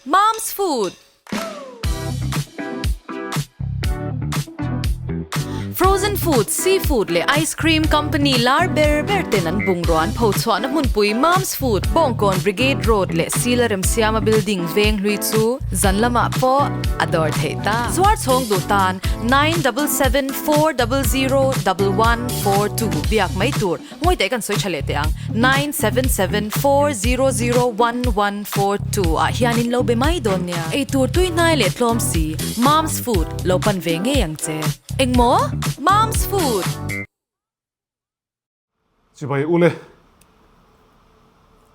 Mom's Food! Frozen food, seafood leh ice cream company lar ber ber ten an bungrua an pho chhuahna hmunpui Mom's Food, Bawngkawn Brigade Road leh Sila Remsiama Building veng hlui chu zan lamah pawh a dawr theih ta. Zuar chhawng duh tan 9774001142 biak mai tur. Ngawi teh kan sawi tha leh teh ang, 9774001142 ah hian in lo be mai dawn nia. Eitur tui hnai leh tlawm si, Mom's Food lo pan ve ngei ang che. Engmaw? Mom's Food! Chibai ule,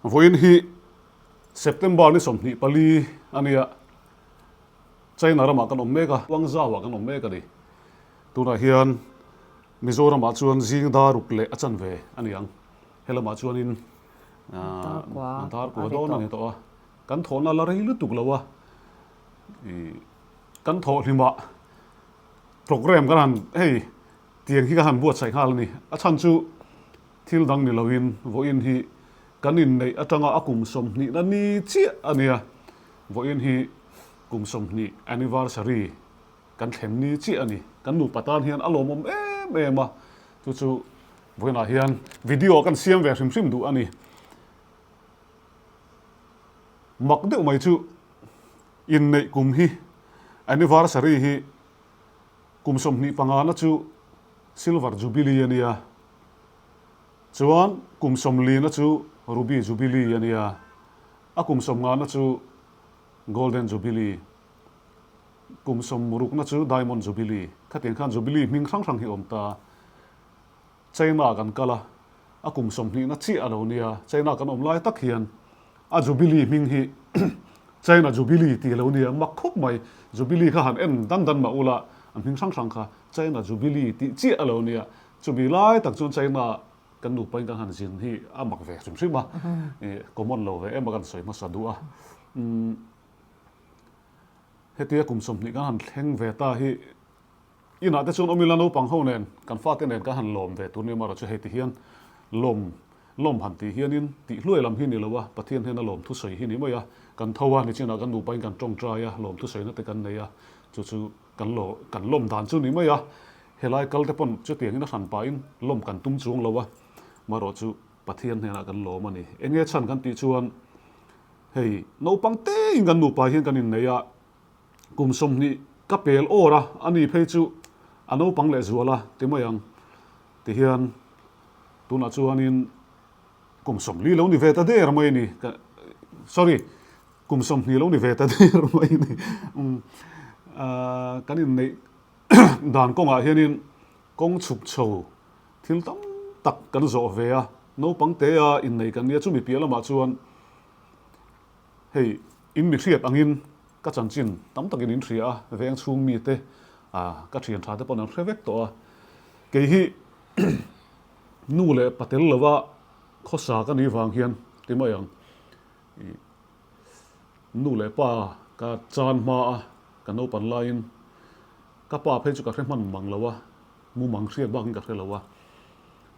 vawiin hi September ni 24 a nia, China ramah kan awm mek a, Guangzhou ah kan awm mek a ni. Tunah hian Mizoramah chuan zing dar ruk leh a chanve a ni ang. Helamah chuanin dar kua dawn a ni tawh a. Kan thawhna la rei lutuk lo a. Kan thawh hlimah program kan han hei tiang hi kan han buatsaih nghal a ni. A chhan chu thil dang ni loin vawiin hi kan inneih atanga a kum 20 na ni chiah a nia. Vawiin hi kum 20 anniversary Kan thlen ni chiah a ni. Kan nupa tan hian a lawmawm em em a, chu chu vawiinah hian video kan siam ve hrim hrim duh a ni. Mak deuh mai chu inneih kum hi anniversary hi kum 25 na chu silver jubilee a nia, chuan kum 40 na chu ruby jubilee a nia, a kum 50 na chu golden jubilee. Kum sawmrukna chu Diamond Jubilee, khatiang khan Jubilee hming hrang hrang hi awm ta. China kan kal a, a kum 20na chiah a lo nia, China kan awm lai tak hian a Jubilee hming hi China Jubilee tih a lo nia, mak khawp mai. Jubilee kha han en dan dan mah ula, a hming hrang hrang kha China Jubilee tih chiah a lo nia. Chumi lai tak chuan China kan nupain kan han zin hi a mak ve hrim hrim a, common lo ve em a kan sawi hmasa duh a. Hetia kum 20 kan han thleng ve ta hi inah te chuan awm ila naupang ho nen kan fate nen kan han lawm ve tur nia marawh chu hei ti hian lawm lawm han tih hianin tih hluai lam hi ni lo a, Pathian hian a lawm thusawi hi ni mai a, kan tho a nichinah kan nupain kan tawngtai a, lawm thusawina te kan nei a, chu chu kan law kan lawm dan chu ni mai a, helai kal te pawn chutiangin a hran pahin lawm kan tum chuang lo a, marawh chu Pathian hnenah kan lawm a ni. Enge chhan kan tih chuan Hei, naupang tein kan nupa hian kan innei a, kum 20 ka pel awr a, a ni phei chu a naupang leh zual a ti mai ang. Tihian tunah chuanin kum 40 lo ni ve ta der mai a ni, sorry, kum 20 lo ni ve ta der mai a ni. Kan inneih dan kawngah hianin kawng chhuk chho thil tam tak kan zawh ve a, naupang tea innei kan nia, chumi piah lamah chuan hei in mi hriat angin ka chanchin tam takin in hria a, veng chhung mite ka thian tha te pawn an hre vek tawh a, kei hi nu leh pa tel lova khawsa ka nih vang hian ti mai ang, nu leh pa ka chan hma a, ka naupan laiin ka pa phei chu ka hre hman mang lo a. Mumang hriat bakin ka hre lo a,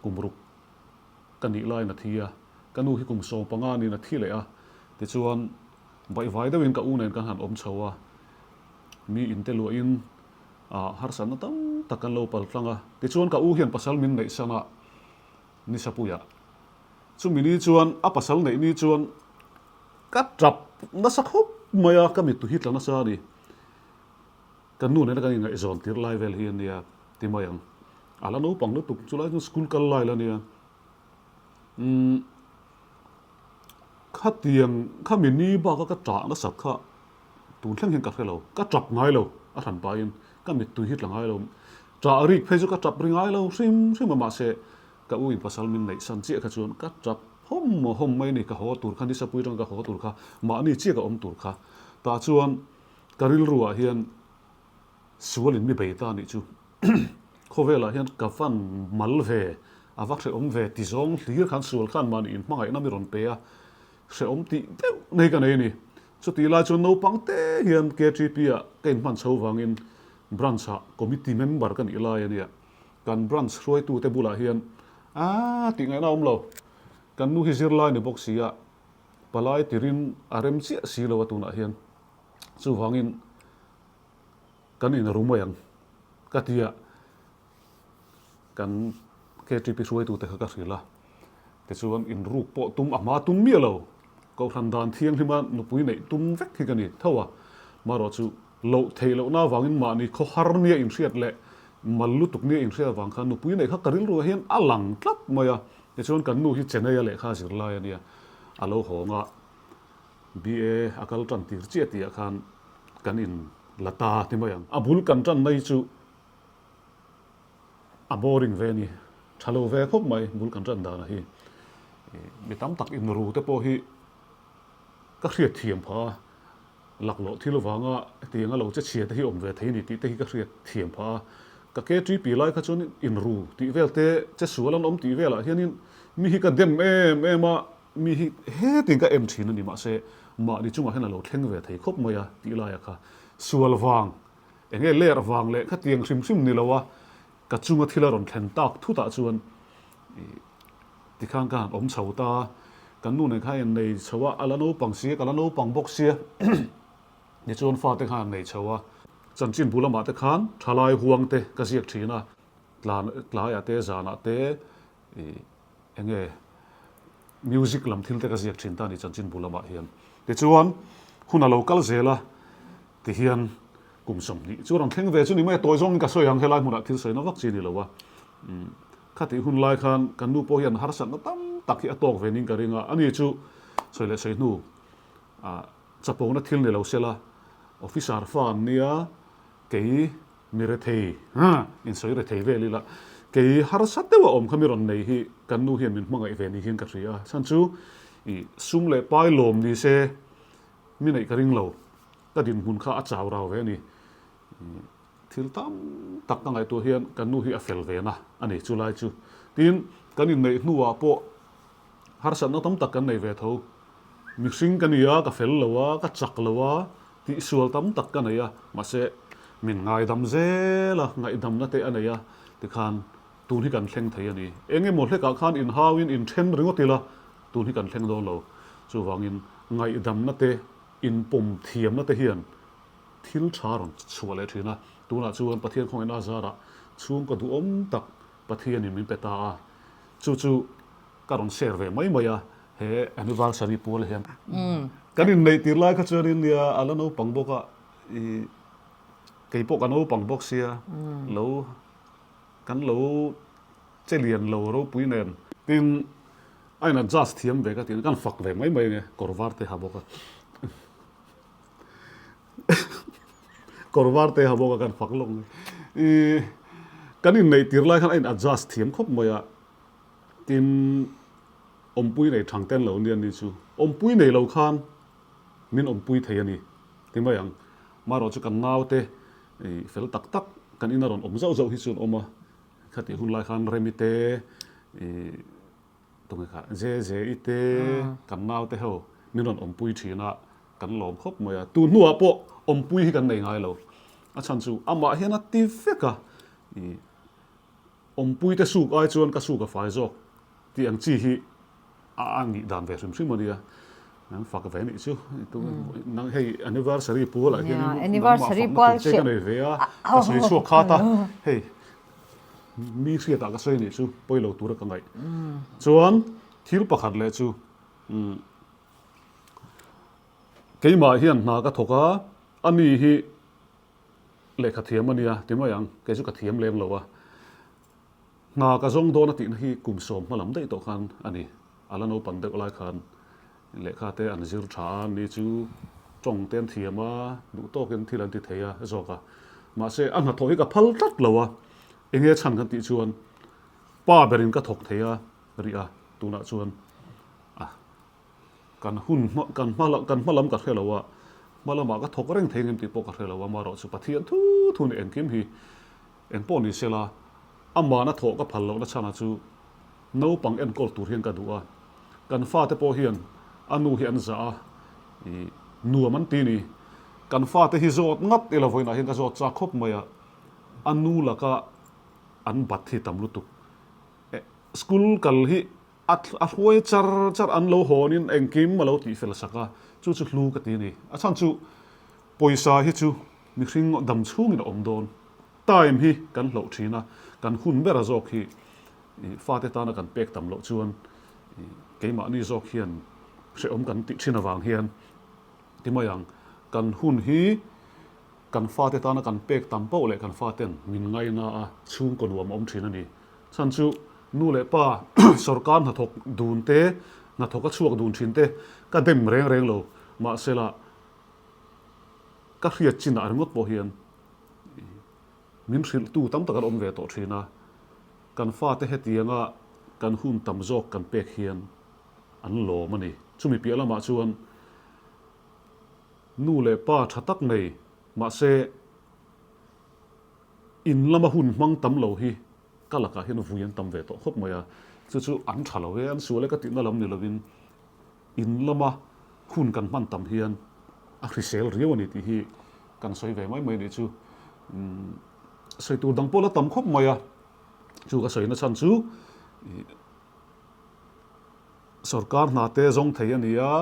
kum ruk ka nih laiin a thi a, ka nu hi kum 15 niin a thi leh a, tichuan baihvai deuhin ka u nen kan han awm chho a, mi inte luahin harsatna tam tak kan lo pal tlang a, tichuan ka u hian pasal min neih san a, Nisapuiah. Chumi ni chuan a pasal neih ni chuan ka tap nasa khawp mai a, ka mittu hi tla nasa a ni. Kan nu nena kan inngaihzawn tirh lai vel hi a nia ti mai ang. A la naupang lutuk, chulai chuan school kal lai la nia. Umm khatiang khami ni baka ka ṭah nasat kha tun thleng hian ka hre lo, ka ṭap ngai lo a hran pahin ka mittui hi tla ngai lo. Ṭah rik phei chu ka ṭap ri ngai lo hrim hrim a mahse ka u in pasal min neih san chiah kha chuan ka ṭap hawm hawm mai a ni, ka haw tur kha nisapui aṭanga ka haw tur kha mahni chiah ka awm tur kha tah chuan Ka rilruah hian sualin mi bei ta nih chu khawvelah hian ka van mal ve, a va hrehawm ve ti zawng hlir khan sual khan mahni inhmangaihna mi rawn pe a, hrehawm tih deuh nei ka nei a ni. Chutih lai chuan naupang te hian KTP ah ka inhman chho vangin branch ah committee member ka nih lai a nia. Kan branch hruaitute bulah hian aaa tih ngaihna a awm lo, kan nu hi zirlai ni bawk si a, palai tirin a rem chiah si lo a tunah hian. Chuvangin kan inru mai ang ka ti a, kan KTP hruaitute kha ka hrilh a, tichuan inruk pawh tum a hma tum miah lo, Kohhran dan thianghlima nupui neih tum vek hi ka ni tho a, marawh chu loh theih lohna avangin mahni khawhar nia inhriat leh mal lutuk nia inhriat avang khan nupui neih kha ka rilruah hian a lang tlat mai a, tichuan kan nu hi Chennai-a lehkha zirlai a nia, a lo hawng a, BA a kal tan tir chiah tihah khan kan in la ta ti mai ang. A bul kan tan mai chu a boring ve a ni, tha lo ve khawp mai bul kan tan dan hi. Mi tam tak inru te pawh hi ka hriat thiam phah a, laklawh thil vanga hetiang a lo che chhia te hi awm ve thei a ni tih te hi ka hriat thiam phah a. Ka KTP lai kha chuan inru tih vel te, che sual an awm tih velah hianin mi hi ka dem em em a, Mi hi hetin ka em thin a ni mahse mahni chungah hian a lo thleng ve thei khawp mai a tih laia kha sual vang eng nge ler vang leh khatiang hrim hrim ni lo a ka chunga thil a rawn thlen tak thutah chuan ih tikhan ka han awm chho ta kan nu nen khan innei chho a a la naupang sia ka la naupang bawk sia tichuan fate khan an nei chho a chanchin bu lamah te khan thalai huang te ka ziak thin a tlan tlaiah te zanah te ih Enge music lam thil te ka ziak thin ta ni chanchinbu lamah hian. Tichuan hun a lo kal zel a tihian kum 20 chu rawn thleng ve chu ni mai a, tawi zawngin ka sawi ang helai hmunah thil sawina vak chi ni lo a. Khatih hun lai khan kan nu pawh hian harsatna tam tak hi a tawk ve ning ka ring a, ani chu sawi leh sawi hnu chapona thil ni lo sela officer fa an nia kei Mi rethei, huh, insawi rethei vel ila, kei harsa deuh a awm kha mi rawn nei hi kan nu hian min hmangaih ve ni hian ka hria a, chhan chu ih sum leh pai lawm ni se mi neih ka ring lo, ka dinhmun kha a chau rau ve a ni, ih thil tam tak ka ngaihtuah hian kan nu hi a fel ve na a ni chulai chu, tin kan inneih hnuah pawh harsatna tam tak kan nei ve tho, mihring ka ni a, ka fel lo a, ka chak lo a, Tihsual tam tak ka nei a, mahse min ngaidam zel a, ngaihdamna te a nei a, tikhan tun hi kan thleng thei a ni. Eng emaw hlekah khan inhauin inthen ringawt ila tun hi kan thleng dawn lo. Chuvangin ngaihdamna te, inpawm thiamna te hian thil tha rawn chhuah leh thin a. Tunah chuan Pathian khawngaihna azarah chhungkaw duhawm tak Pathianin min pe ta a, chu chu Ka rawn share ve mai mai a, he anniversary pual hian. Kan inneih tir lai kha chuanin nia a la naupang bawk a, i kei pawh ka naupang bawk sia, lo kan lo che lian lo ropui nen. Tin, a in adjust thiam ve ka ti, kan fak ve mai mai ange, kawr var te ha bawk a. Kawr var te ha bawk a kan fak lawk mai. I kan inneih tir lai khan a in adjust thiam khawp mai a. Tin, awmpui nei thang ten lo nia ni chu awmpui nei lo khan min awmpui thei a ni ti mai ang. Marawh chu kan naute fel tak tak kan ina rawn awm zauh zauh hi chu an awm a, khatih hun lai khan Remi te, tunge kha Jejei te kan naute ho min rawn awmpui thin a, kan lawm khawp mai a. Tun hnuah pawh awmpui hi kan nei ngai lo, a chhan chu amah hian a ti vek a, Awmpuite suk ai chuan ka suk a fai zawk tih ang chi hi a nih dan ve hrim hrim a nia. An fak ve nih chu. Nang hei anniversary pualah hianin nangmah fakna tur che ka nei ve a, ka sawi chhuak khat a, hei mi hriatah ka sawi nih chu pawi lo tura ka ngaih. Chuan thil pakhat leh chu keimah hian hna ka thawk a, ani hi Lehkha thiam a nia ti mai ang, kei chu ka thiam lem lo a. Hna ka zawng dawn a tihna hi kum sawm hma lam daih tawh khan a ni. A la naupang deuh lai khan lehkha te an zir tha a, ni chu tawng te an thiam a, duh tawkin thil an ti thei a zawk a. Mahse a hnathawh hi ka phal tlat lo a, enge chhan kan tih chuan pa berin ka thawk thei a rih a, tunah chuan a. Kan hun hma kan hma kan hma lam ka hre lo a, hma lamah ka thawk reng thei ngem tih pawh ka hre lo a, amaherawh chu Pathian thu thu ni engkim hi eng pawh ni sela amahna thawh ka phal lohna chhanah chu naupang enkawl tur hian ka duh a, kan fate pawh hian a nu hi an zah a, ih nuam an ti ni. Kan fate hi zawt ngat ila vawiinah hian ka zawt chak khawp mai a, a nu laka an bat hi tam lutuk. School kal hi A a hruai char char an lo hawnin engkim a lo tih fel sak a, chu chu hlu ka ti a ni. A chhan chu Pawisa hi chu mihring dam chhungin a awm dawn. Time hi kan hloh thin a, kan hun bera zawk hi fate tana kan pek tam loh chuan keimahni zawk hian hrehawm kan tih thin avang hian ti mai ang. Kan hun hi kan fate tana kan pek tam poh leh kan faten min ngaina a chhungkaw nuam a awm thin a ni. Chhan chu nu leh pa sawrkar hnathawk dun te, hnathawk a chhuak dun thin te ka dem reng reng lo. Mahsela ka hriat chinah ringawt pawh hian min hrilhtu tam tak an awm ve tawh thin a, kan fate hetianga kan hun tam zawk kan pek hian an lawm a ni. Chumi piah lamah chuan nu leh pa tha tak nei mahse in lama hun hmang tam lo hi ka lakah hian vui an tam ve tawh khawp mai a, chu chu an tha lo e, an sual e ka tihna lam ni lovin In lama hun kan hman tam hian a hrisel riau a ni tih hi kan sawi ve mai mai a nih chu. Sawi tur dang pawh la tam khawp mai a, chu ka sawina chhan chu sorkar hna te zawng thei a ni a,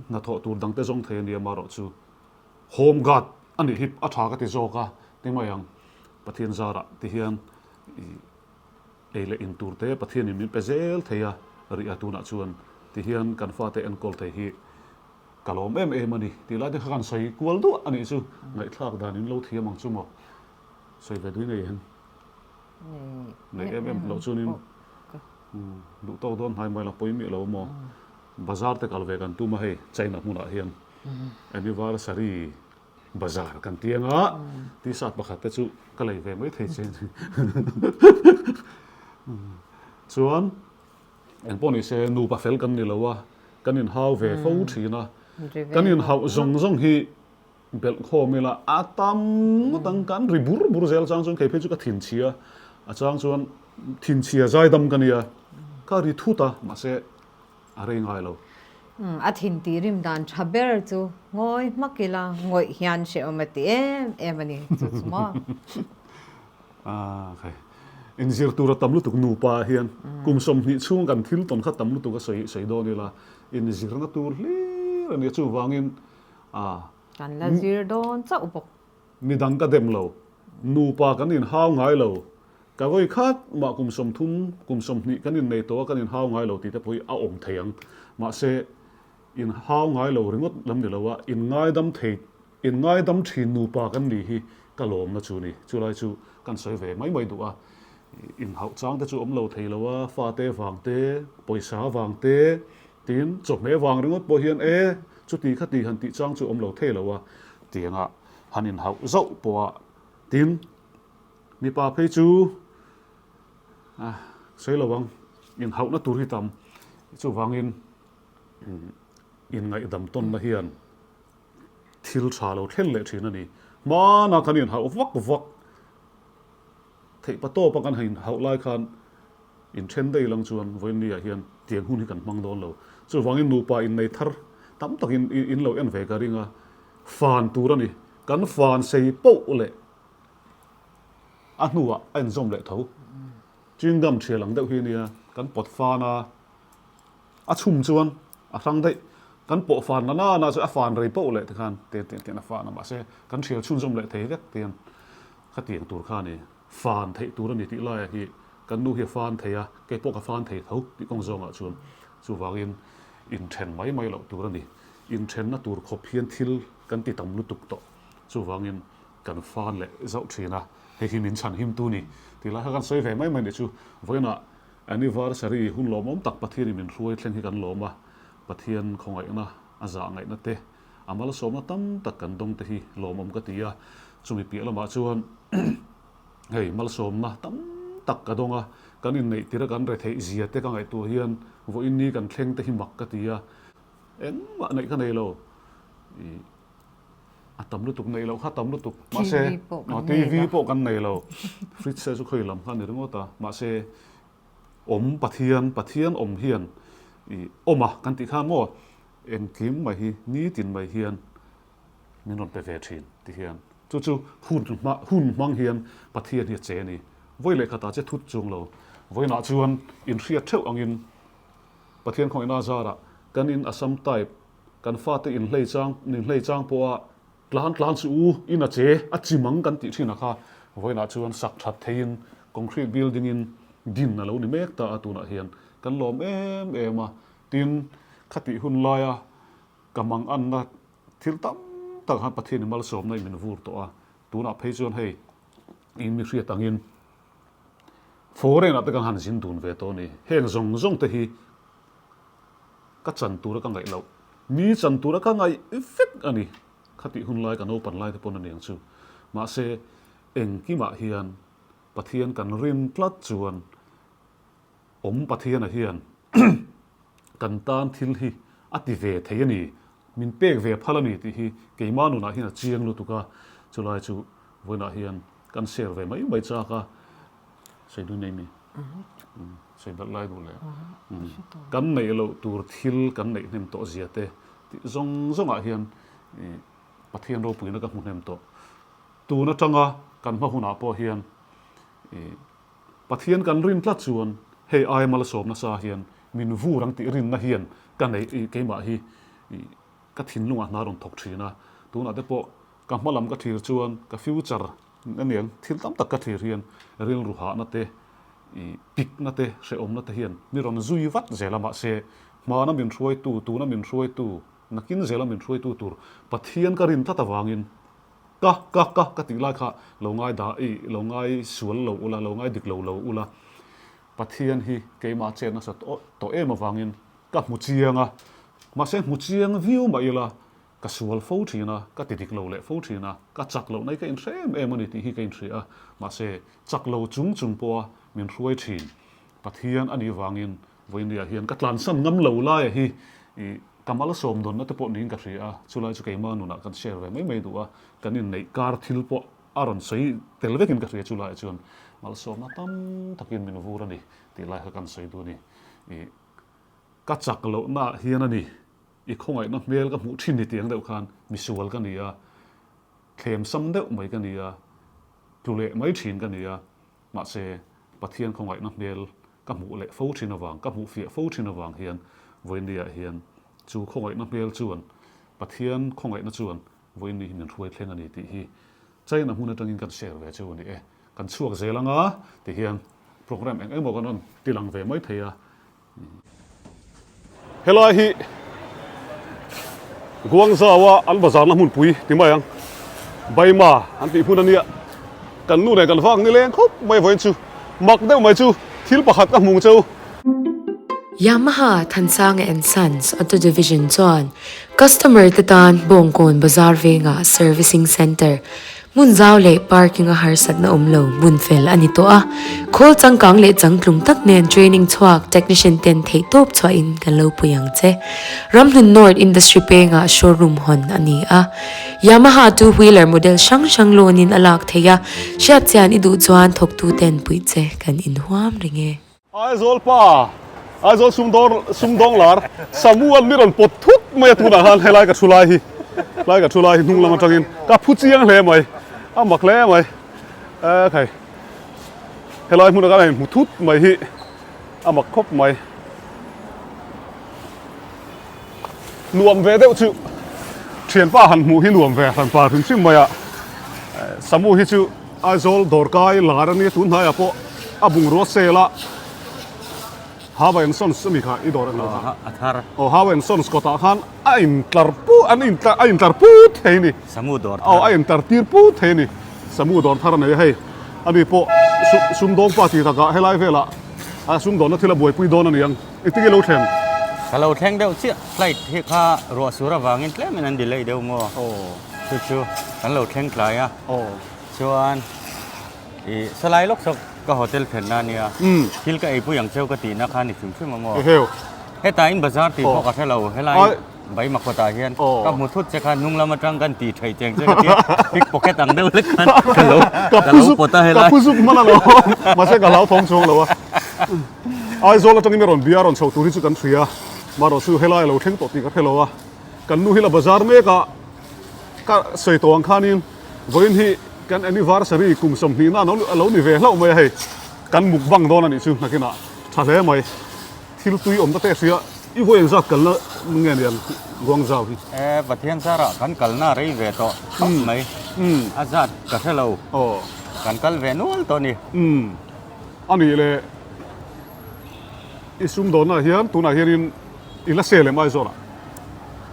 hnathawh tur dang te zawng thei a ni a marawh chu home guard a nih hi a tha ka ti zawk a ti mai ang Pathian zarah ti hian Ei leh in tur te Pathianin min pe zel thei a, rih a tunah chuan ti hian kan fate enkawl thei hi ka lawm em em a ni tih lai te kha kan sawi kual duah a nih chu ngaihthlak dan in lo thiam ang chu maw sawi ve dui ngei em nei em em loh chuanin duh tawk dawn hnai mai la pawi miah lo maw bazar te kal ve kan tum a hei China hmunah hian anniversary Bazar kan ti anga t-shirt pakhat te chu ka lei ve mai thei che a ni. Chuan engpawh ni se nupa fel kan ni lo a, kan inhau ve fo thin a, kan inhauh zawng zawng hi belh khawm ila a tam ngawt ang, kan ri bur bur zel chang chuan kei phei chu ka thinchhia, a chang chuan thinchhia zaidam ka nia, ka ri thut a mahse a rei ngai lo. A thin tih rim dan tha ber chu ngawi hmak ila ngawih hian hrehawm a ti em em a ni chu chu maw? Ah khai. Inzir tur a tam lutuk nupa ah hian kum 20 chhung kan thil tawn kha tam lutuk a sawi sawi dawn ila inzirna tur hlir a nia chuvangin ah. Kan la zir dawn chauh bawk. Midang ka dem lo. Nupa kan inhau ngai lo. Ka vawi khat mah kum 30, kum 20 kan innei tawh a, kan inhau ngai lo tih te pawh hi a awm thei ang. Mahse, inhau ngai lo ringawt lam ni lo a, inngaidam thei, inngaidam thin nupa kan ni hi ka lawmna chu ni. Chulai chu kan sawi ve mai mai duh a. Inhauh chang te chu awm lo thei lo a, fate vang te, pawisa vang te, tin chawhmeh vang ringawt pawh hian e, chuti khati han tih chang chu awm lo thei lo a, tiangah han inhauh zauh pawh a, tin, Mipa phei chu sawi lo ang, inhauhna tur hi tam. Chuvangin inngaihdam tawnna hian thil tha lo thlen leh thin a ni. Hmana kan inhauh vak vak theih pa tawpa kan inhauh lai khan inthen daih lang chuan vawiinniah hian tiang hun hi kan hmang dawn lo. Chuvangin nupa innei thar tam takin in lo en ve ka ring a, fan tur a ni. Kan fan sei poh leh A hnuah a inzawm leh tho. Chewing gum thial ang deuh hi a nia, kan pawt fan a, a chhum chuan a hrang daih. Kan pawh fan na na na chu a fan rei poh leh tikhan tian tian tian a fan a, mahse kan thial chhunzawm leh thei vek tian khatiang tur kha a ni. Fan theih tur a ni tih laia hi kan nu hi a fan thei a, kei pawh ka fan thei tho tih kawng zawngah chuan chuvangin inthen mai mai loh tur a ni. Inthenna tur khawp hian thil kan ti tam lutuk tawh. Chuvangin kan fan leh zauh thin a, hei hi min chhan him tu ni tih lai kha kan sawi ve mai mai ni chu. Vawiinah anniversary hun lawmawm tak Pathianin min hruai thleng hi kan lawm a, Pathian khawngaihna a zah ngaihna te, a malsawmna tam tak kan dawng te hi lawmawm ka ti a, chumi piah lamah chuan hei malsawmna tam tak ka dawng a, kan inneih tir a kan retheih zia te ka ngaihtuah hian vawiin ni kan thleng te hi mak ka ti a, engmah neih ka nei lo. A tam lutuk neih loh kha tam lutuk mahse TV pawh kan nei lo fridge te chu khawi lam kha a ni ringawt a mahse awm Pathian Pathian awm hian ih awm a kan tih khan maw engkim mai hi nitin mai hian min rawn pe ve thin ti hian chu chu hun hun hmang hian Pathian hi a che a ni vawi leh khatah che thut chung lo vawiinah chuan inhriat theuh angin Pathian khawngaihna zarah kan in Assam type Kan fate inhlei chang inhlei chang pawha. Tlan tlan suh u, in a che a chim ang kan tih thin a kha vawiinah chuan sak that theiin concrete building in din a lo ni mek ta a tunah hian kan lawm em em a, tin khatih hun laia ka manganna thil tam tak khan Pathian i malsawmna in min vur tawh a, tunah phei chuan hei in mi hriat angin foreign ah te kan han zin dun ve tawh a ni, heng zawng zawng te hi Ka chan tura ka ngaih loh. Mi chan tura ka ngaih vek a ni. Khatih hun lai ka naupan lai te pawn a niang chu. Mahse, engkimah hian Pathian kan rin tlat chuan awm Pathiana hian kan tan thil hi a ti ve thei a ni, min pek ve phal a ni tih hi keimah nunah hian a chiang lutuk a, chulai chu vawiinah hian kan share ve mai mai chak a. Sawi dun nei mi? Sawi belh lai duh leh kan neih loh tur thil kan neih hnem tawh zia te tih zawng zawngah hian Pathian ropuina ka hmu hnem tawh. Tun atanga kan hma hunah pawh hian Pathian kan rin tlat chuan hei aia malsawm nasa hian min vur ang tih rinna hian ka neih keimah hi ka thinlungah hna rawn thawk thin a. Tunah te pawh ka hma lam ka thlir chuan ka future Aniang, thil tam tak ka thlir hian rilru hahna te, ih pikna te, hrehawmna te hian mi rawn zui vat zel a, mahse hmana min hruaitu, tuna min hruaitu, nakin zela min hruaitu tur Pathian ka rin tlat avangin ka, ka, ka, ka tih lai kha lo ngai dah, ih lo ngai sual lo ula, lo ngai dik lo lo ula, Pathian hi keimah chet nasa tawh em avangin ka hmu chiang a, mahse hmu chiang viau mah ila Ka sual fo thin a, ka ti dik lo leh fo thin a, ka chak loh nai ka inhre em em a ni tih hi ka inhria a, mahse chak lo chung chung pawha min hruai thin Pathian a nih vangin vawiinriah hian ka tlansan ngam lo laia hi ih ka malsawm dawnna te pawh niin ka hria a, chulai chu keimah nunah kan share ve mai mai duh a, kan inneih kar thil pawh a rawn sawi tel vekin ka hria chulaiah chuan malsawmna tam takin min vur a ni tih lai kha kan sawi duh a ni. Ih ka chak lohnaah hian a ni. I khawngaihna hmel ka hmuh thin ni tiang deuh khan misual ka ni a, thlem sam deuh mai ka ni a, tlu leh mai thin ka ni a, mahse Pathian khawngaihna hmel ka hmuh leh fo thin avang, ka hmuh fiah fo thin avang hian vawiinniah hian chu khawngaihna hmel chuan Pathian khawngaihna chuan vawiinni hi min hruai thleng a ni tih hi China hmun atangin kan share ve chu a ni e. Kan chhuak zel anga tihian program eng emaw kan rawn tilang ve mai thei a. Helai hi Guangzhou-a an bazarna hmunpui ti mai ang. Baima an tih hmun a nia. Kan nu nen kan vak ni leng khawp mai vawiin chu. Mak deuh mai chu thil pakhat ka hmung cheu. Yamaha Thansanga and Sons Auto Division chuan customer te tan Bawngkawn Bazar vengah Servicing Centre Hmun zau leh parking a harsatna awm lo hmun fel a ni tawh a, khawl changkang leh changtlung tak nen training chhuak technician ten theihtawp chhuahin kan lo pui ang che. Ramhlun North Industry pengah showroom hawn a ni a, Yamaha two wheeler model hrang hrang loan in a lak theih a, hriatchian i duh chuan thawktu ten puih che kan inhuam reng e. Aizawl pa, Aizawl sumdawr sumdawng lar Samu an mi rawn pawt thut mai a tunah khan helai ka thu lai hi helai ka thu lai hi hnung lam atangin ka phu chiang hle mai a mak hle mai e khai helai hmunah khan a inhmu thut mai hi a mak khawp mai nuam ve deuh chu thianpa han hmuh hi nuam ve hran pa hrim hrim mai a Samu hi chu Aizawl dawrkai lar a nia tun hnaiah pawh a bungrua sale a Hava and Sons ami kha i dawr englo kha a thar aw Hava and Sons kawtah khan a intlar pu an intlar a intlar put thei ni Samu dawr thar aw a intlar tir put thei ni Samu dawr thar a nei a hei ani pawh sumdawng pa tih takah helai velah a sumdawnna thil a buaipui dawn a ni ang. Engtin nge lo thleng? Ka lo thleng deuh chiah, flight hi kha ruah sur avangin tlemin an delay deuh maw? Aw. Chu chu kan lo thleng tlai a. Aw. Chuan ih salai lawk sawk ka hotel thlenna a nia. Umm. Thil ka eipui ang cheu ka tihna kha ni hrim hrim a maw? Eheu. Hetah in bazar tih pawh ka hre lo, helai Ai. Baima kawtah hian Aw. ka hmu thut che kha hnung lam atang kan tih theih cheng che ka tia pickpocket ang deuh lek khan ka lo Ka ka phu lo zuk pawt a ka helai. phu zuk hman a lo mahse ka hlauthawng chuang lo a. Aizawl atangin a rawn bia a rawn chho tur hi chu kan hria a, marawh chu helai a lo thleng tawh tih ka hre lo a, kan nu hi la bazar mek a, ka sawi tawh ang khanin vawiin hi kan anniversary kum 20 na a lo ni ve hlauh mai a hei, kan mukbang dawn a nih chu nakinah tha hle mai, thil tui awm ta teh hria i vawi engzat kalna nge niang. Guangzhou hi? E, Pathian zarah kan kalna rei ve tawh khawp mai. A zat ka hre lo. Kan kal ve nual tawh a ni. A nih leh i sumdawnah hian tunah hianin i la sel em Aizawl ah?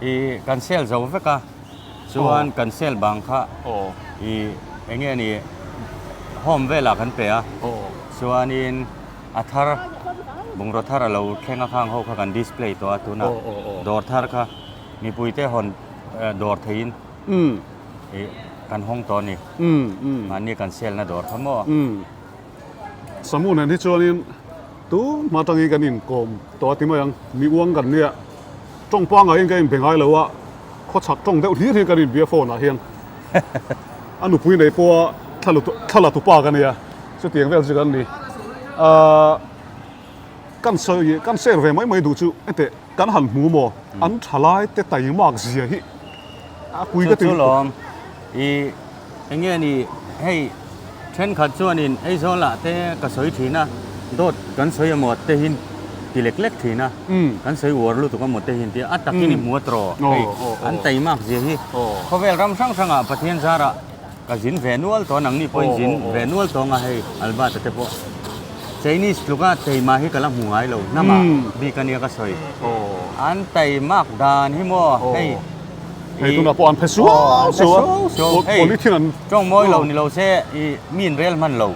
I kan sel zo vek a, chuan kan sel bang kha i eng nge ni home velah kan pe a, chuanin a thar bungraw thar a lo thleng a khang ho kha kan display tawh a tunah dawr thar kha mipuite hawn dawr theihin i kan hawng tawh a ni, mahni kan selna dawr kha maw. Samu nen hi chuanin tun hma atangin kan inkawm tawh a ti mai ang, mi uang kan nia, tawng pangaiin ka inbe ngai lo a, khawchhak tawng deuh hlir hi kan inbia phone ah hian a nupui nei pawha thla la tupa ka nia, chutiang vel chu kan ni. Ahh kan sawi kan share ve mai mai duh chu heti kan han hmu maw an thalai te taimak zia hi a pui ka ti. Chu chu lawm i Eng nge ni hei thenkhat chuanin Aizawl ah te ka sawi thin a, dawt kan sawi emaw te hin ti lek lek thin a, kan sawi uar lutuk emaw te hin tia a takin i hmu a tawh hei an taimak zia hi khawvel ram hrang hrangah Pathian zarah ka zin ve nual tawh a nangni pawhin zin ve nual tawh anga hei Albert-a te pawh Chinese tluka taima hi ka la hmu ngai lo hnamah bik a nia ka sawi an taimak dan hi maw hei. Hei tunah pawh an phe suau suau a, polythene an. Tawng mawi lo ni lo se i mi in rel hman lo,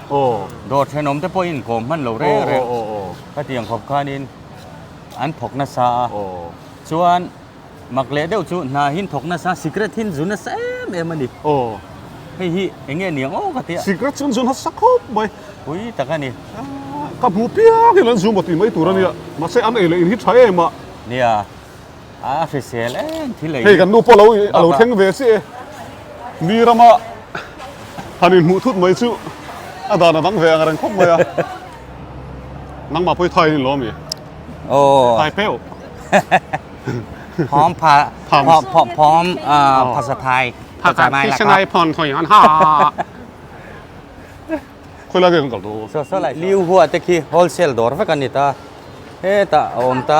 dawr thenawm te pawh in kawm hman lo reng reng. Khatiang khawp khanin an thawk nasa a, chuan mak leh deuh chu hna hin thawk nasa, sikret hin zu nasa em em a ni. Hei hi eng nge niang aw ka tia. Sikret chu an zu nasa khawp mai. Pui tak a ni. Ka hmu piang in an zu maw tih mai tur a nia, mahse an ei leh in hi tha em a. Nia. A hrisel em thil ei Hei kan nu pawh lo a lo thleng ve chiah e. Mi rama han inhmuh thut mai chu a dan a dang ve ang reng khawp mai a. Nangmah pawh hi thai in lawm i. Aw. Thai peu. พร้อมพาพร้อมพร้อมเอ่อภาษาไทย ภาษาไทยชนายพรถอยอันฮ่า khoi lai kan kal tu. So so lai liu hua te khi wholesale dawr vek a ni ta hetah a awm ta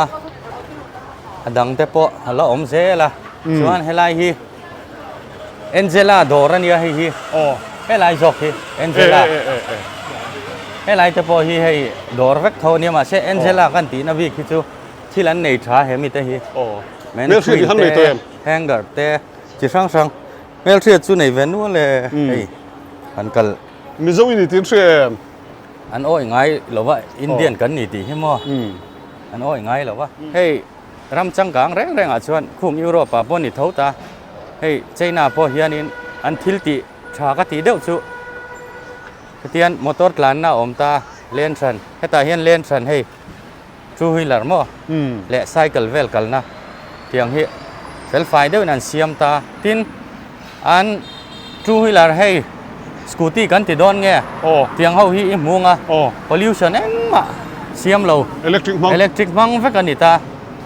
a dang te pawh a la awm zel a chuan helai hi Angela dawr a nia hei hi helai zawk hi Angela helai te pawh hi hei dawr vek tho a nia mahse Angela kan tihna bik hi chu thil an nei tha he mite hi mannequin te hanger te chi hrang hrang hmelhriat chu nei ve nual e hei an kal. Mizo i ni tih an hria em? An awih ngai lo va, Indian kan ni tih hi maw? An awih ngai lo va. Hei ram changkang reng rengah chuan khung Europe ah pawh ni tho ta, hei China pawh hianin an thil tih tha ka tih deuh chu hetian motor tlanna a awm ta, lane hran, hetah hian lane hran hei two wheeler maw leh cycle vel kalna tiang hi fel fai deuhin an siam ta tin an two wheeler hei scooty kan ti dawn nge tiang ho hi i hmung a pollution engmah siam lo electric hmang electric hmang vek a ni ta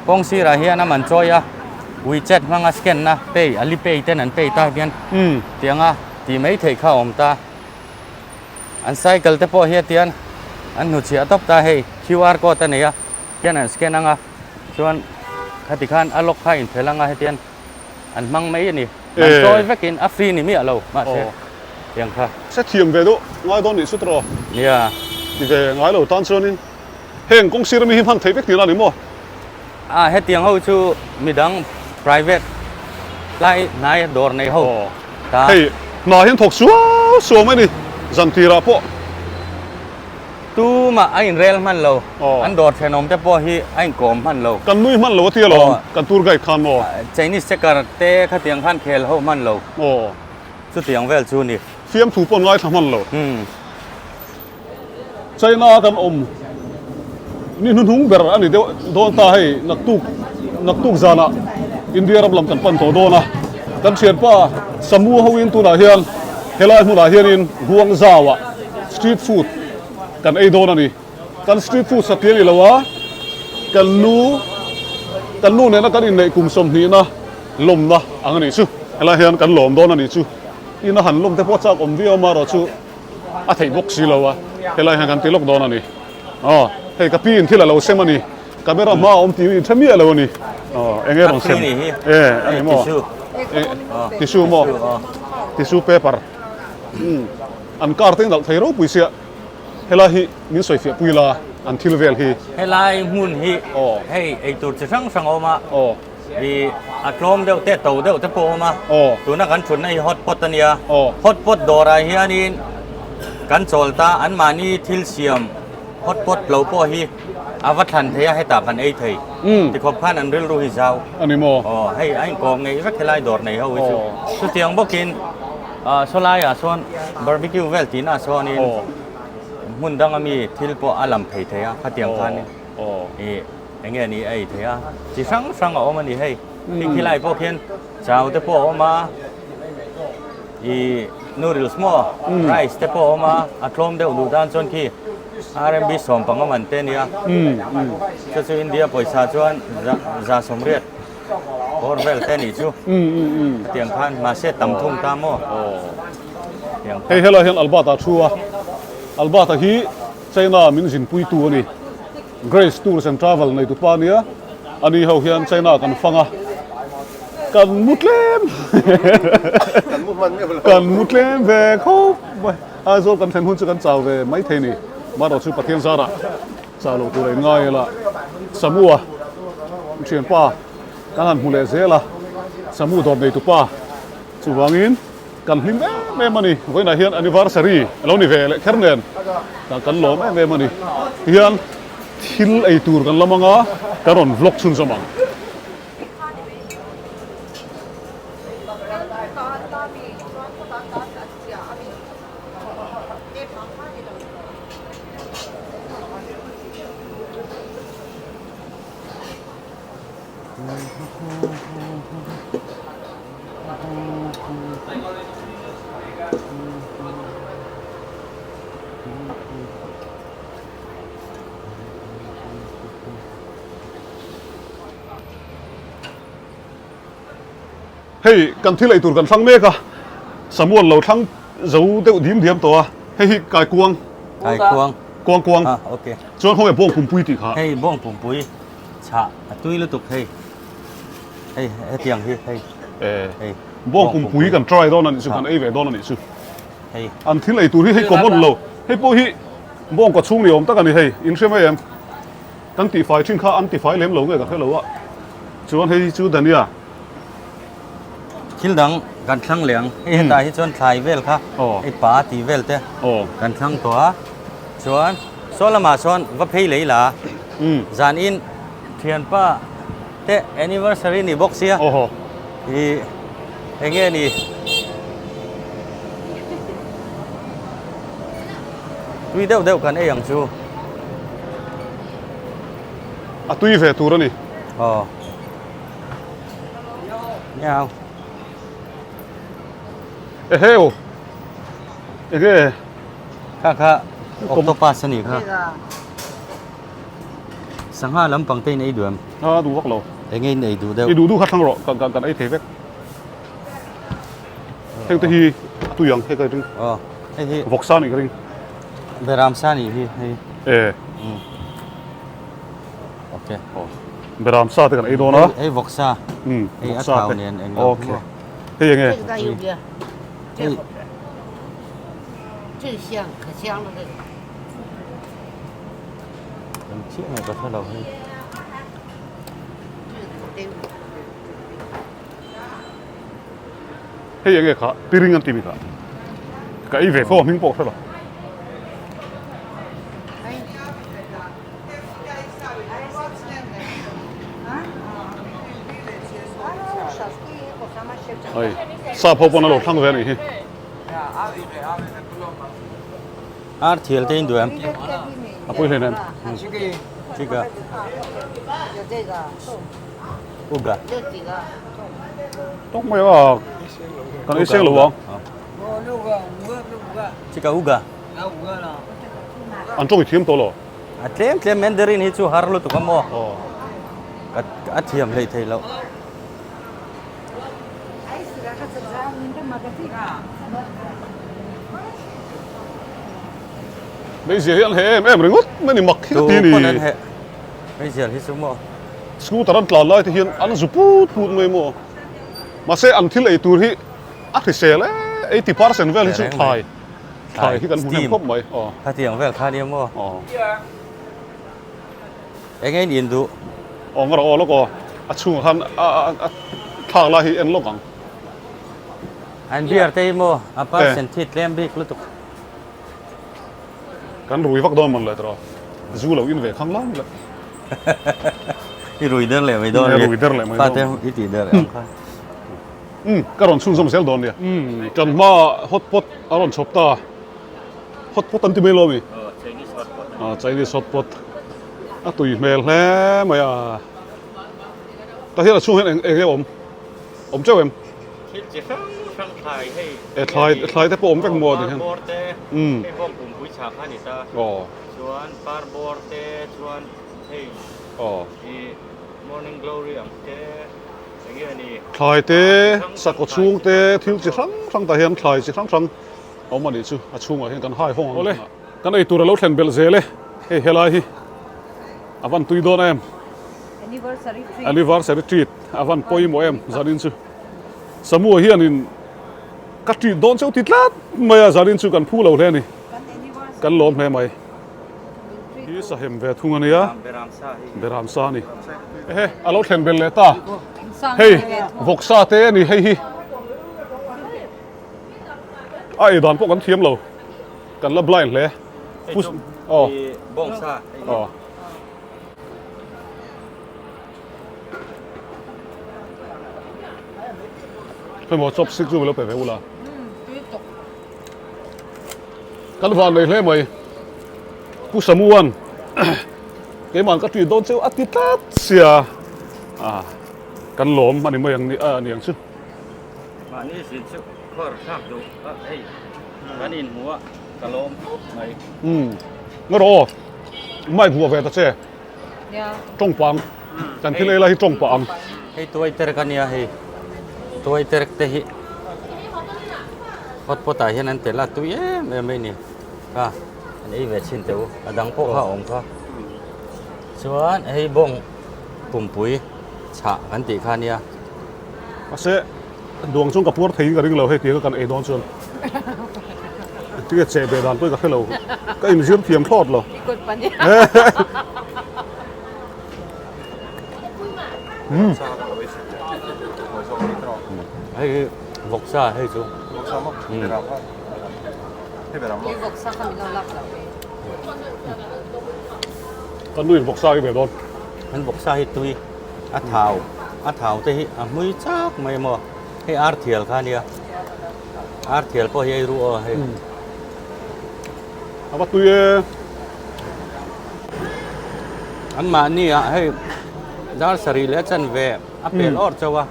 kawng sirah hian a man chawi a wechat hmanga scan na pay alipay ten an pay ta hian tianga tih mai theih kha a awm ta. An cycle te pawh hi atian an hnuchhiah tawp ta hei QR code a nei a hian an scan ang a chuan khati khan a lock kha a inphelh ang a hetian an hmang mai a ni an chawi vekin a free ni miah lo mahse tiang kha. Se thiam ve deuh ngai dawn nih chu tawh Nia. Ti ve ngai lo tan chuanin heng kawng sir ami hi hman thei vek tih la ni maw? A hetiang ho chu midang private tlai hnai dawr nei ho ta. Hei hna hian thawk suau suau mai ni zan tirah pawh. Tumah a inrel hman lo, an dawr thenawm te pawh hi a inkawm hman lo. Kan nui hman lo a ti alawm, kan tour guide khan maw. Chinese checker te khatiang khan khel ho hman lo. Chutiang vel chu ni. Fiamthu pawh an ngaithla hman lo. China kan awm ni hnuhnung ber a ni deuh dawn ta hei naktuk naktuk zanah India ram lam kan pan tawh dawn a kan thianpa Samu hoin tunah hian helai hmunah hianin Guangzhou ah street food kan ei dawn a ni kan street food satliah ni lo a kan nu kan nu nena kan inneih kum sawmhnihna lawmna ang a nih chu helai hian kan lawm dawn a nih chu ina han lawm te pawh chak awm viau amaherawh chu a theih bawk si lo a, helai hian kan ti lawk dawn a ni. Aw, hei ka pi in thil a lo sem a ni. Camera hma a awm tih in hre miah lo a ni. Aw eng nge rawn sem? E a ni maw? Tissue maw? Tissue paper. An car te in alh thei ropui sia. Helai hi min sawi fiah pui la an thil vel hi. Helai hmun hi hei eitur chi hrang hrang a awm a. I a tlawm deuh te to deuh te pawh a awm a. Tuna kan thutna hi hot pot a nia. Hot pot dawrah hianin kan chawl ta anmahni thil siam hot pot lo pawh hi a va thlan thei a hetah kan ei thei. Tikhawp khan an rilru hi zau. A ni maw? Aw hei a inkawm ngei vek helai dawr nei ho hi chu. Chutiang bawkin sawlaiah sawn barbecue vel tihna sawnin hmun danga mi thil pawh a lam phei thei a khatiang khanin i Eng nge ni a ei thei a, chi hrang hrang a awm a ni hei. Khi khilai pawh khian chau te pawh a awm a, ih noodles maw rice te pawh a awm a, a tlawm deuh duh tan chuan khi RMB 15 man te a nia. Chu chu India pawisa chuan 180 bawr vel te a nih chu. Hetiang khan mahse tam thung ta maw. Hei helai hian Albert-a thu a, Albert-a hi China min zinpuitu a ni. Grace Tours and Travel neitu pa nia, ani ho hian China kan fang a, kan mu tlem kan mu tlem ve khawp mai, Aizawl kan thlen hun chu kan chau ve mai thei ni, marawh chu Pathian zarah chau lo tur a inngai ila, Samua thianpa kan han hmu leh zel a, Samu dawr neitu pa chuvangin. Kan hlim em em a ni. Vawiinah hian anniversary a lo ni ve leh kher nen kan lawm em em a ni. Tihian thil ei tur kan la mang a, kan rawn vlog chhunzawm ang. Hei kan thil ei tur kan thlang mek a, Samuel lo thlang zo deuh dim diam tawh a, hei hi kaikuang. Kaikuang. Kuang kuang. Ah okay. Chuan khawnge bawng pumpui tih kha. Hei bawng pumpui chhah a tui lutuk hei. Hei hetiang hi hei. Eh. Hei. Bawng pumpui kan try dawn a nih chu kan ei ve dawn a nih chu. Hei. An thil ei tur hi hei common lo. Hei pawh hi bawng kaw chhung ni awm tak a ni hei. In hre mai em? Kan tihfai thin kha an tifai lem lo nge ka hre lo a. Chuan hei chu Dania. Thil dang kan thlang leh ang. Hei hetah hi chuan thlai vel kha hei pa tih vel te kan thlang tawh a. Chuan saw lamah sawn va phei lei la. Zan in thianpa te anniversary ni bawk sia. I eng nge ni? Tui deuh deuh kan ei ang chu. A tui ve tur a ni. Aw. Nhau. Eheu. Enge. Kha kha octopus ani kha. Sangha lampang te in ei duh em? A duh vak lo. Enge in ei duh deuh? I duh duh kha thlang rawh kan kan ei thei vek. Heng te hi a tui ang hei ka ring. Aw hei hi. Vawksa nih ka ring. Beram sa nih hi hei. E. Ok. Aw. Beram sa te kan ei dawn a. Hei vawksa. Um Hei a vawksa thau te. nen eng lo Ok. Hei enge? Hei. Eng chiah nge ka hre lo hei. Hei enge kha piring an ti mi kha. Ka ei ve fo a hming pawh ka hre lo. Hei sap ho pawn a lo thlang ve a nih hi. Ar thial te in duh em? A pawi hlein em? Chika. Uga. Tok mai a kan ei seng lo ang. Chika uga. An tawng i thiam tawh lo. A tlem tlem Mandarin hi chu har lutuk a maw? A thiam hlei thei loh. Meizial hi an heh em em ringawt mai ni mak hi ka ti ni. Tu pawn an heh. Meizial hi chu maw. Scooter an tlan lai te hian an zu put put mai maw. Mahse an thil ei tur hi a hrisel e, 80% vel hi chu thlai thlai hi kan hmu hnem khawp mai. Aw. Khatiang vel kha nia maw. Aw. Eng nge in in duh? Aw ngawr aw lawk aw. A chhungah khan a a thlak lai hi en lawk ang. An beer te hi maw a percent hi tlem bik lutuk. Kan rui vak dawn mawn le tawh zu lo in ve khang lang le. I rui der leh mai dawn a ni. Rui der leh mai dawn. Fate i tih der ang kha. Umm ka rawn chhunzawm zel dawn nia. Umm kan hma hot pot a rawn chhawp ta. Hot pot an ti mai lo mi? Aw Chinese hot pot. Aw Chinese hot pot. A tui hmel hle mai a. Tah hian a chhung hian eng eng nge awm? Awm teuh em? Thil chi hrang hrang thlai hei. E thlai thlai te pawh awm vek maw ti hian. Par bawr te hei bawng pumpui chhah kha a ni ta. Aw. Chuan par bawr te chuan hei Aw. I morning glory ang te eng nge a ni. Thlai te sakhaw chhung te thil chi hrang hrang tah hian thlai chi hrang hrang a awm a nih chu a chhungah hian kan hai hawng ang. Awle kan ei tur a lo thlen belh zel e hei helai hi a van tui dawn em. Anniversary treat. Anniversary treat a van pawimawh em zanin chu. Samua hianin ka treat dawn cheu ti tlat mai a zanin chu kan phu lo hle a ni. Kan lawm hle mai. Hi sahem ve thung a nia. Beram sa a ni. Ehe a lo thlen belh leh ta. Hei vawksa te a ni hei hi. A ei dan pawh kan thiam lo. Kan la blind hle. Aw. Bawngsa. Aw. Hemaw chopstick chu lo pe ve ula. Kan van nei hle mai. Pu Samuan keimah ka tih dawn chu a ti tlat sia. Ah kan lawm ani mai ang ni a ni ang chu. Mahni zin chu khawr thlak duh a hei kan inhmu a ka lawm khawp mai. Umm ngaw rawh aw mic vuah ve ta che. Tawng pah ang. Kan thil ei lai hi tawng pah ang. Hei tuai terek a nia hei. Tuai terek te hi hot pot ah hian an tel a tui em em mai ni. Kha an ei ve chhin teh u. A dang pawh kha a awm kha. Chuan hei bawng pumpui chhah kan tih kha a nia. Mahse duang chuan ka puar theiin ka ring lo hei tia kan ei dawn chuan. Tinge cheh ve dan pawh hi ka hre lo. Ka inzir thiam thlawt lo. I kut pahnih. Hei hi vawksa hei chu. I vawksa kha min lo lak lo e. Ka nuin vawksa hi ve dawn. Kan vawksa hi tui a thau a thau te hi a hmui chak mai maw. Hei ar thial kha ania. Ar thial pawh hi ei ru aw hei. A va tui e. An mahni ah hei dar sarih leh a chanve a pel awr chauh a.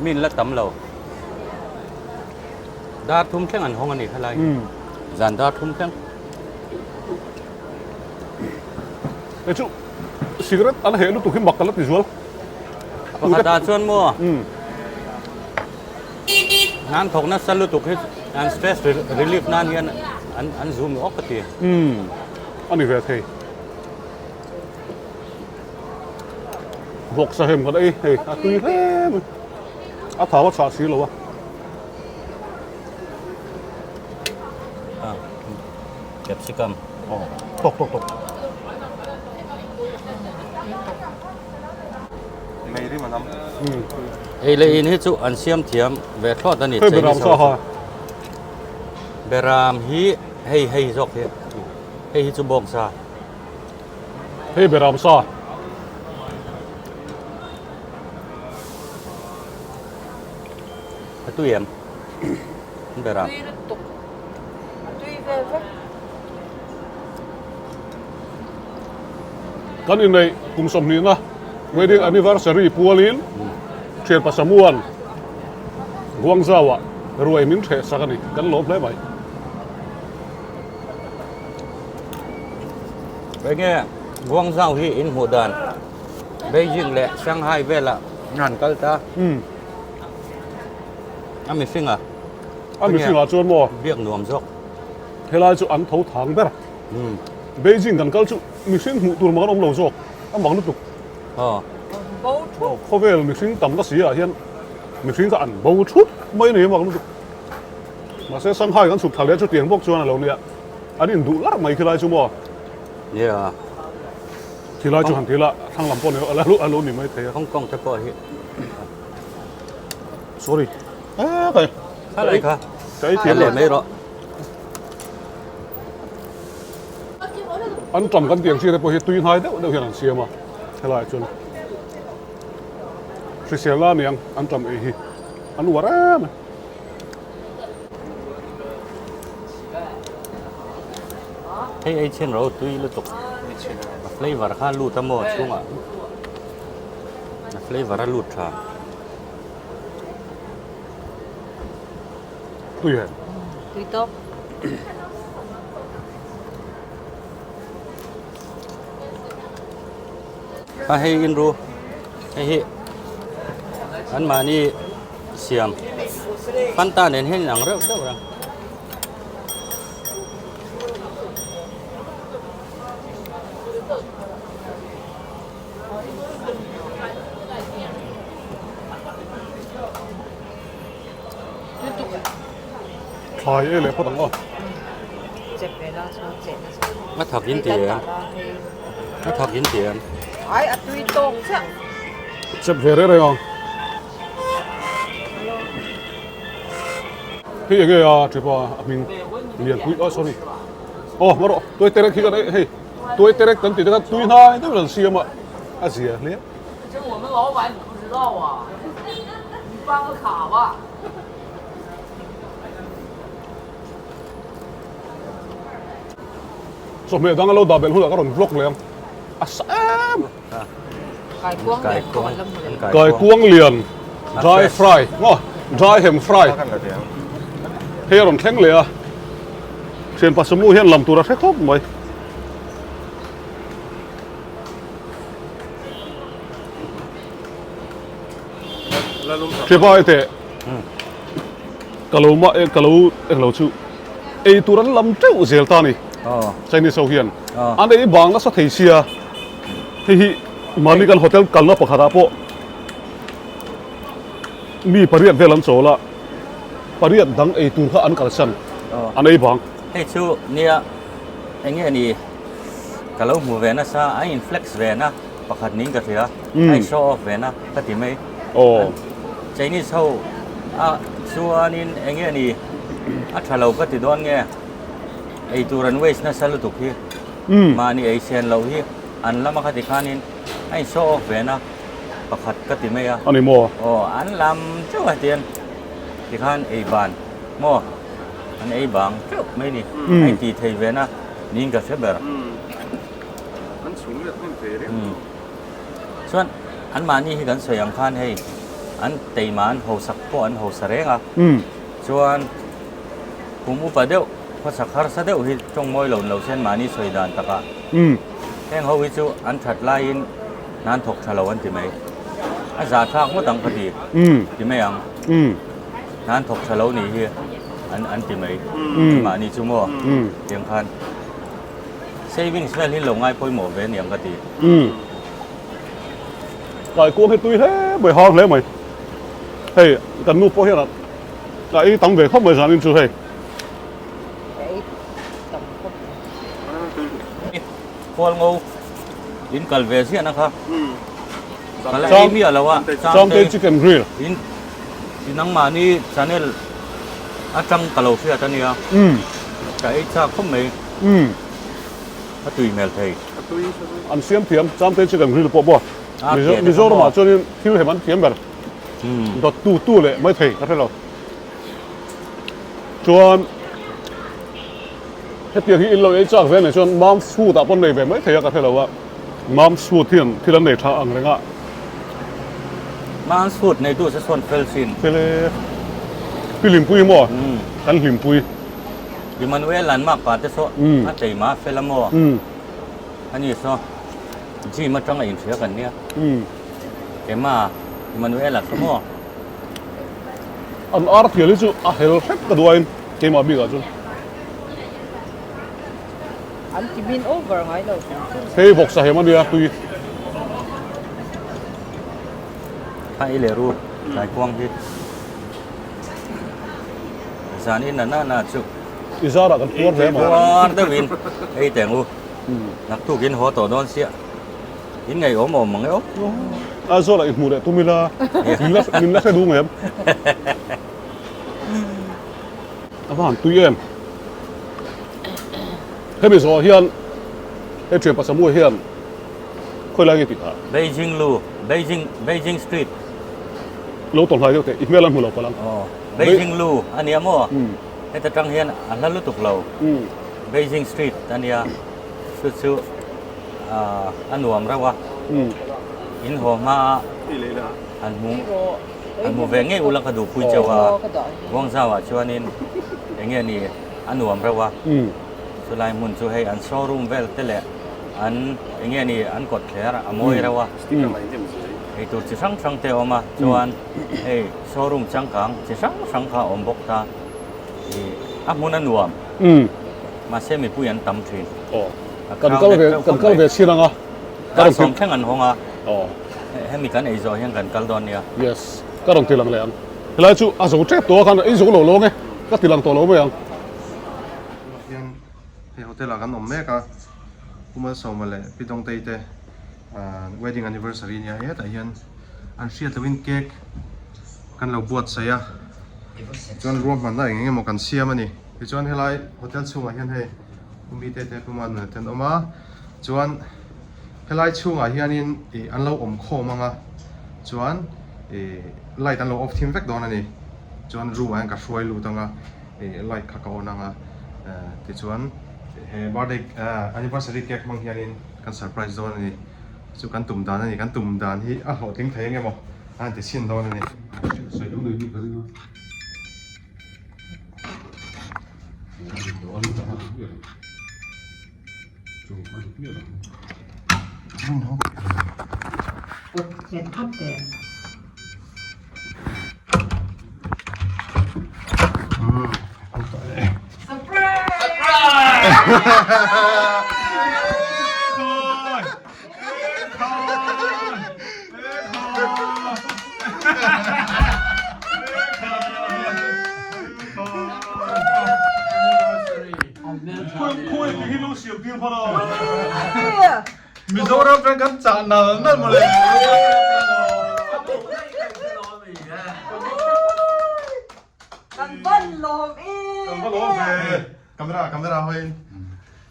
Min la tam lo. Dar thum thleng an hawng a ni khalai. Zan dar thum thleng. Hei chu cigarette an heh lutuk hi mak ka la ti zual. Pakhat ah chuan maw nan thawk nasa lutuk hi an stress relief nan hian an an zoom awk ka ti. Umm a ni ve thei. Vawk sahem kan ei hei a tui hle mai. A thau a chhah si lo a. Capsicum. Aw tawk tawk tawk. Ei leh in hi chu an siam thiam ve thlawt a ni. Hei beram sa ha. Beram hi hei hei zawk hi. Hei hi chu bawng sa. Hei beram sa. A tui em? Beram. Tui lutuk. A tui vel vek. Kan inneih kum sawmhnihna wedding anniversary pualin thian Pasamuan Guangzhou-ah ruai min hreh sak a ni. Kan lawm hle mai. Enge Guangzhou hi in hmuh dan Beijing leh Shanghai velah an kal ta. A mihringa. A mihringah chuan maw? Biak nuam zawk. Helai chu an tho thang ber. Beijing kan kal chu mihring hmuh tur mah an awm lo zawk. A mak lutuk. Khawvel mihring tam na si ah hian mihring kha an bo thut mai a ni a mak lutuk. Mahse Shanghai kan chhuk thla leh chutiang bawk chuan a lo nia. An induh larh mai khilai chu maw? Nia. Khilai chu han ti la, thlang lam pawh ni a lo ni mai thei a. Hong Kong te pawh hi. Sorry. Eh kai. Khalai kha. Kai thiam leh mai rawh. An tam kan tiang chi te pawh hi tui hnai deuh deuh hian an siam a helaiah chuan hrisel la aniang an tam ei hi an uar em a. Hei ei chhin ro tui lutuk a flavour kha lut a maw chhungah a flavour a lut tha. Tui em? Tui tawp. A hei in ru hei hi an mahni siam fanta nen hian inang reuh deuh reng. Thlai e leh phawt ang aw. A thak in ti em? A thak in ti em? Ai a tui tawk chiah. Chep ve reng reng ang. Hei enge a tripa a hming lianpui oh sorry. Oh marawh tuai terek hi kan ei hei tuai terek kan tih te khan tui hnai deuhin an siam a a zia hle. Chawhmeh dang a lo dah belh hunah ka rawn vlog leh ang. A sa em! Kaikuang lian dry fry maw dry hem fry hei a rawn thleng leh a. Thianpa Sawmlu hian lam tur a hre khawp mai. Hripa teh ka lo mah ka lo englo chu ei tur an lam teuh zel ta ni Chinese ho hian an ei bang nasa thei sia hei hi mahni kan hotel kalna pakhatah pawh mi pariat vel an chawl a pariat dang ei tur kha an kalsan an ei bang. Hei chu nia enge ni ka lo hmu ve nasa a in flex ve na. Pakhat niin ka hria, a in show off ve na ka ti mai. Chinese ho a chuanin eng nge ni a tha lo ka ti dawn nge ei tur an waste nasa lutuk hi mahni ei sen loh hi an lama kha ti khanin a in show off ve na pakhat ka ti mai a. A ni maw? Aw an lam teuh a tian tikhan ei ban maw an ei bang teuh mai ni a in tih thei ve na niin ka hre ber. An chhung let hnem thei reng. Chuan anmahni hi kan sawi ang khan hei an teima an hausak pawh an hausa reng a. Chuan kum upa deuh khawsak harsa deuh hi tawng mawi lo lo sen mahni sawi dan takah heng ho hi chu an that laiin hna an thawk tha lo an ti mai. A zah thlak ngawt ang ka ti ti mai ang. Hna an thawk tha lo nih hi an ti mai. Anmahni chu maw tiang khan. Savings vel hi lo ngai pawimawh ve aniang ka ti. Umm. Kaikuang hi tui hle mai, hang hle mai. Hei kan nu pawh hian a ei tam ve khawp mai zanin chu hei. Ka ei tam khawp mai. Khualngo in kal ve ziah na kha. Ka la ei miah lo a. Changte chicken grill. In nangmahni channel atang ka lo hriat ania. Ka ei chak khawp mai. Umm. A tui hmel thei. A tui sa tui. An siam thiam, Chamte chicken grill pawh maw? Mizoramah chuanin thil hem an thiam ber. Dawt tu tu leh mai thei ka hre lo. Chuan hetiang hi in lo ei chak ve nei chuan Mom's Food ah pawh nei ve mai thei a ka hre lo a. Mom's Food hian thil an nei tha ang reng a. Mom's Food neitu se sawn fel sin. Fel e. Pi Hlimpui maw? Kan Hlimpui. Emmanuel an mak pa te saw a chei ma fel a maw? Ani saw gym atang a inhria kan nia. Emma Emmanuel a saw maw? An ar thial hi chu a hel hrep ka duh ain keimah bikah chuan. An ti min over ngai lo hrim hrim. Hei vawksa hem ania tui. Kha i leh ru Tlaikuang hi. Zan in na na na chu. I zarah kan puar hle mai. Puar deuhin ei teng u. Naktuk in haw tawh dawn sia. In ngaih awm awm mang e aw. Aizawl ah i hmuh leh tum ila min la min la hre duh ngem. A va han tui em. Hemi zawh hian hei thian Pasamua hian khawi lai nge tih kha? Beijing lu, Beijing Beijing street. Lo tawlh hlai deuh teh, i hmel an hmu lo palh ang. Aw, Beijing lu a nia maw? Heta tang hian a hla lutuk lo. Beijing street a nia, chu chu a nuam reuh a. In haw hma a han hmu han hmu ve ngei ula ka duhpui chauh a. Guangzhou ah chuanin eng nge ni a nuam reuh a. Chulai hmun chu hei an showroom vel te leh an eng nge ni an kawt thler a mawi reuh a. Ei tur chi hrang hrang te a awm a, chuan hei showroom changkang chi hrang hrang kha a awm bawk ta. Ih a hmun a nuam. Mahse mipui an tam thin. Aw kan kal ve kan kal ve chin ang a. Ka rawn thleng an hawng a. Aw hemi kan ei zawh hian kan kal dawn nia. Yes ka rawn ti lang leh ang. Helai chu a zo tep tawh a khan ei zo lo lo ang e ka ti lang tawh lo mai ang. Tunah hian hei hotel ah kan awm mek a, Pu Malsawma leh Pi Dawngtei te wedding anniversary nia hetah hian an hriat lohin cake kan lo buatsaih a, chuan ruahmanna eng eng emaw kan siam a ni. Tichuan helai hotel chhungah hian hei Pu Mite te Pu Manuna te an awm a, chuan helai chhungah hianin ih an lo awm khawm ang a, chuan ih light an lo off thim vek dawn a ni, chuan room ah hian ka hruai lut ang a. Ih light kha ka on ang a tichuan he birthday anniversary cake hmang hianin kan surprise dawn a ni chu kan tum dan a ni kan tum dan hi a hlawhtling thei ang emaw a han ti chhin dawn a ni. Mizoram ram kan chah nal nal mawle. Kan van lawm e. Kan va lawm ve. Camera camera hawi.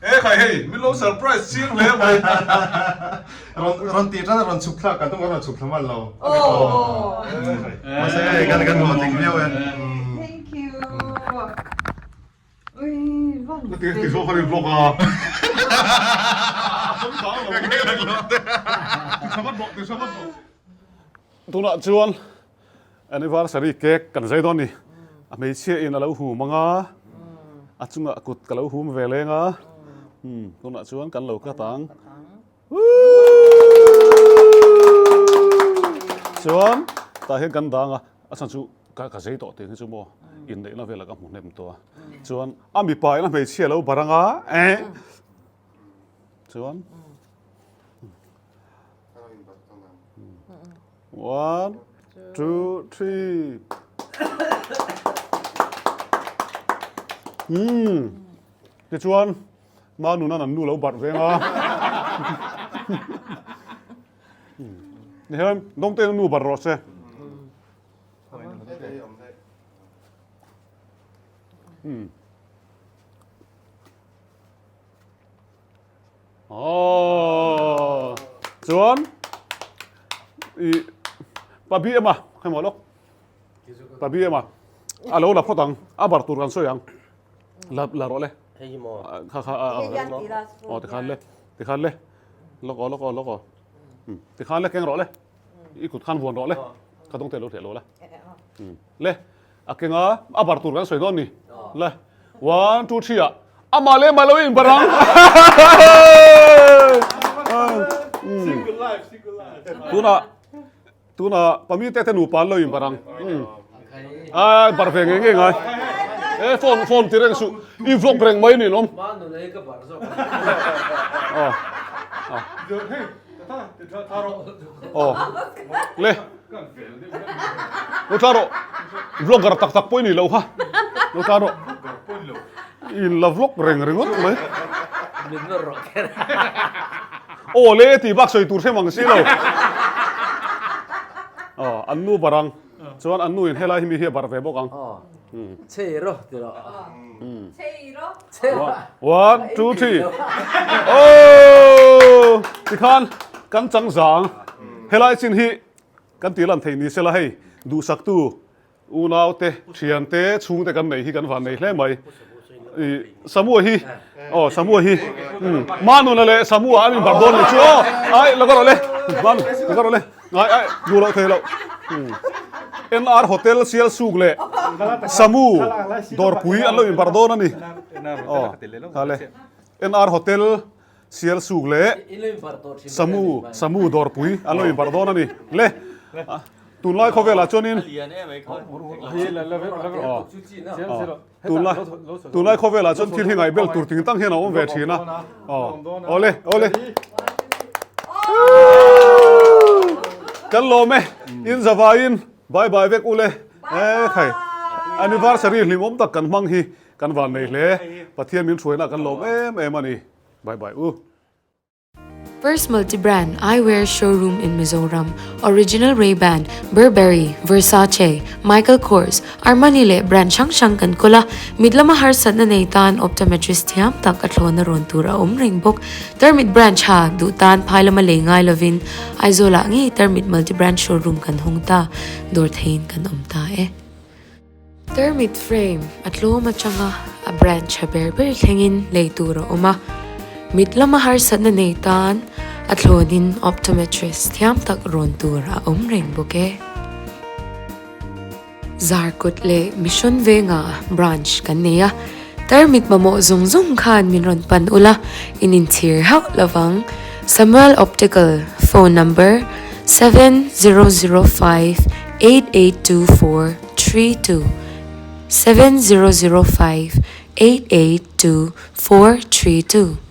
E khai hei min lo surprise chiang hle mai. Rawn rawn tih tan rawn chhuk thlak kan tum rawn chhuk thla man lo. Oh. Mahse hei kan kan hlawhtling viau e. Thank you. Ti zawk a ni vlog a. Tunah chuan anniversary cake kan zai dawn a ni. A hmeichhia in a lo hum ang a, a chungah kut ka lo hum ve leng a. Tunah chuan kan lo cut ang. Chuan tah hian kan dang a, a chhan chu ka zei tawh tih hi chu maw inneihna velah ka hmu hnem tawh a. Chuan a mipa in a hmeichhia lo bar ang a eh chuan one two three umm tichuan Ma nunan an nu lo barh veng a. Ni hian dawngte nu barh rawh se. Oh. Chuan i pa bi ema hemaw lok. Pa bi ema a lo la phawt ang a barh tur kan sawi ang. La la rawh le. Hei hi maw? Kha kha a aw tikhan le tikhan le lawk aw lawk aw lawk aw tikhan le keng rawh le i kut khan vuan rawh le ka dawng te lo hleh lo la le a kenga a bar tur kan sawi dawn ni le 1 2 3 ah amah leh mah lo in bar ang Single life single life tunah Tunah pami te te nupa an lo in bar ang. Ai bar ve ngei ngei ngai. E phone phone ti reng suh. I vlog reng mai ni lawm. Ma nun ei ka bar zawk. Ah. Ah. Hei. Aw le lo tla rawh vlogger tak tak pawh i ni lo kha lo tla rawh in la vlog reng ringawt mai aw le tih bak sawi tur hrem ang si lo aw an nu barang chuan an nu in helai hi mi hi a barh ve bawk ang Chei rawh ti rawh. Chei rawh. One, two, three. Oh! Tikhan kan chang zang. Helai chin hi kan tih lan thei ni sela hei duhsaktu unau te, thian te, chhung te kan nei hi kan van nei hle mai. I Samua hi oh Samua hi Manuna leh Samua an inbar dawn ni chu aw ai la ka rawh le Man la ka rawh le Ai ai duh loh thei loh. NR Hotel Sialsuk leh Samu Dawrpui an lo inbarh dawn a ni. Aw kha le. NR Hotel Sialsuk leh Samu Samu Dawrpui an lo inbarh dawn a ni. Le tunlai khawvelah chuanin Tunlai tunlai khawvelah chuan thil hi ngaihbel tur ting tang hian a awm ve thin a. Aw awle awle. Kan lawm e in zavaiin bye bye vek ule e khai anniversary hlimawm tak kan hmang hi kan van nei hle Pathian min hruaina kan lawm em em a ni bye bye u. First multi-brand eyewear showroom in Mizoram, Original Ray-Ban, Burberry, Versace, Michael Kors, Armani leh brand hrang hrang kan kawl a, mit lama harsatna nei tan optometrist thiam tak a thlawna rawn tur a awm reng bawk. Tarmit branch ha duh tan phai lama lei ngai lovin Aizawlah ngei Tarmit multi-brand showroom kan hawng ta, dawr theiin kan awm ta e. Tarmit frame a tlawm atanga a brand tha ber ber thlengin lei tur a awm a, mit lama harsatna nei tan a thlawnin optometrist thiam tak rawn tur a awm reng bawk e. Zarkawt leh Mission Venga branch kan nei a, tarmit mamawh zawng zawng khan min rawn pan ula, in inchhir hauh lovang. Samuel Optical, phone number, 7005 8824 32 7005 8824 32.